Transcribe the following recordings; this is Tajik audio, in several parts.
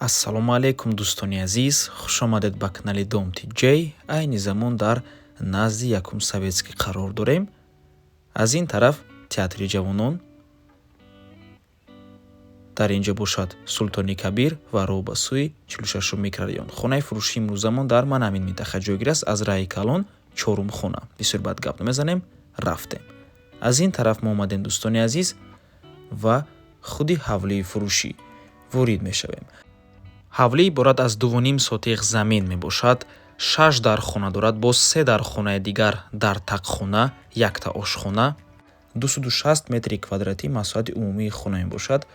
Ассалому алайкум, дӯстони азиз, хушомадед ба канали Дом Тиҷей. Айни замон дар назди якум Советский қарор дорем. Аз ин тараф театри ҷавонон, дар ин ҷо бошад Султони Кабир ва роҳ ба сӯи 46 микрорайон. Хонаи фурӯшии имрӯзамон дар ман ҳамин минтақа ҷойгир аст, аз раи калон чорум хона. Бисёр бад гап намезанем, рафтем. Аз ин тараф мо омадем, дӯстони азиз, ва худи ҳавлии фурӯшӣ ворид мешавем. Ҳавлӣ иборат аз 2,5 сотиқ замин мебошад, шаш дархона дорад, боз се дархонаи дигар дар тақхона, якта ошхона, 260 метри квадратӣ масоҳати умумии хона мебошад.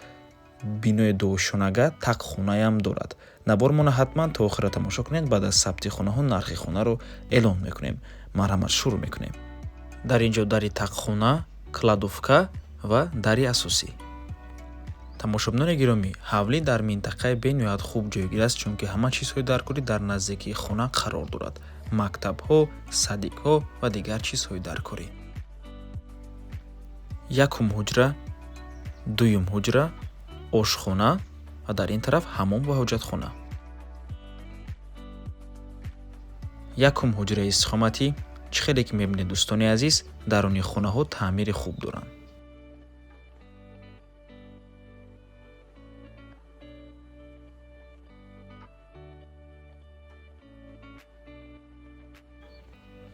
Бинои дуошонага тақхонаям дорад. Навормона ҳатман то охира тамошо кунед, баъд аз сабти хонаҳо нархи хонаро эълон мекунем. Марҳамат, шурӯъ мекунем. Дар ин ҷо дари тақхона, кладовка ва дари асосӣ. Тамошобинони гиромӣ, ҳавлӣ дар минтақаи бениҳоят хуб ҷойгир аст, чунки ҳама чизҳои даркорӣ дар наздикии хона қарор дорад: мактабҳо, садикҳо ва дигар чизҳои даркорӣ. Якум ҳуҷра, дуюм ҳуҷра, ошхона ва дар ин тараф ҳамом ва ҳоҷатхона. Якум ҳуҷраи истиқоматӣ. Чӣ хеле ки мебинед, дӯстони азиз, даруни хонаҳо таъмири хуб доранд.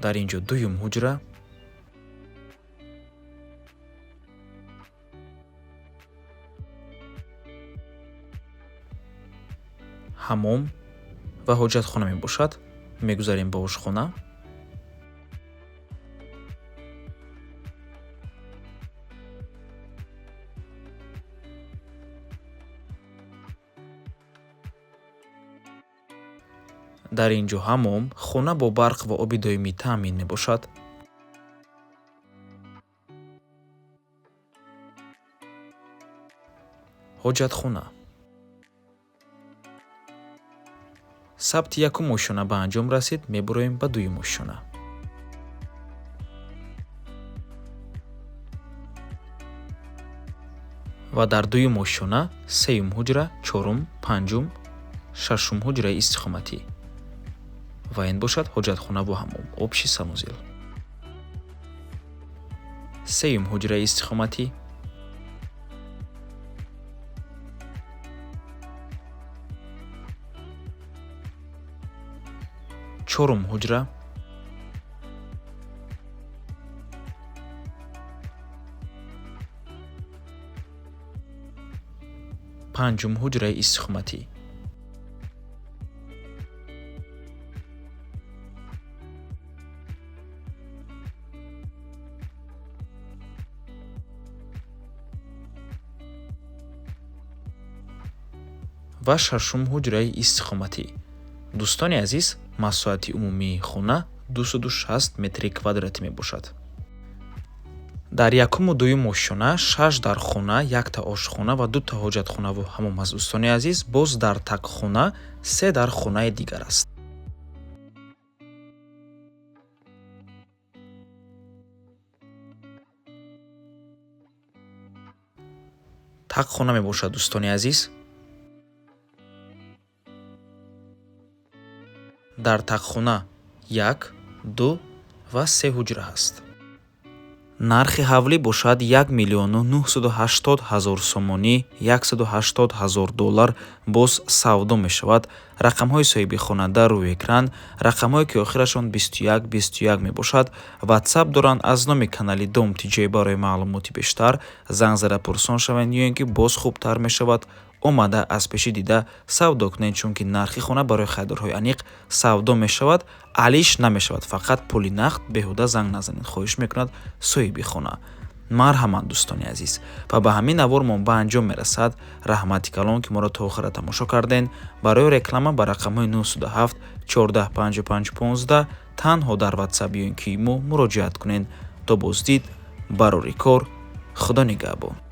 Дар ин ҷо дуюм ҳуҷра, ҳамом ва ҳоҷатхона мебошад. Мегузарем ба ошхона. Дар ин ҷо ҳамом, хона бо барқ ва оби доимӣ таъмин мебошад. Ҳоҷатхона. Сабти якум ошёна ба анҷом расид, мебуроем ба дуюм ошёна. Ва дар дуюм ошёна сеюм ҳуҷра, чорум, панҷум, шашум ҳуҷраи истиқоматӣ. Ва ин бошад ҳоҷатхонаву ҳамом, общий санузел. Сеюм ҳуҷраи истиқоматӣ. Чорум ҳуҷра. Панҷум ҳуҷраи истиқоматӣ. Ва шашум ҳуҷраи истиқоматӣ. Дӯстони азиз, масоҳати умумии хона 260 метри квадратӣ мебошад. Дар якуму дуюм ошёна шаш дархона, якта ошхона ва дута ҳоҷатхонаву ҳамом аст. Дӯстони азиз, боз дар тақхона се дархонаи дигар аст. Тақхона мебошад, дӯстони азиз. Дар тақхона як, ду ва се ҳуҷра ҳаст. Нархи ҳавлӣ бошад 1 980 000 сомонӣ, 180 000 доллар боз савдо мешавад. Рақамҳои соҳиби хона дар рӯи экран, рақамҳое ки охирашон 21 21 мебошад, ватсап доранд. Аз номи канали Дом Тиҷей барои маълумоти бештар занг зада пурсон шаванд, ё ин ки боз хубтар мешавад омада аз пешӣ дида савдо кунед, чунки нархи хона барои харидорҳои аниқ савдо мешавад, алиш намешавад, фақат пули нақд. Беҳуда занг назанед, хоҳиш мекунад соҳиби хона. Марҳамат, дӯстони азиз, ва ба ҳамин навормон ба анҷом мерасад. Раҳмати калон, ки моро то охира тамошо карден. Барои реклама ба рақамҳои 907 14 55 15 танҳо дар ватсап ё ин ки имо муроҷиат кунед. То боздид, барори кор, худо нигаҳбон.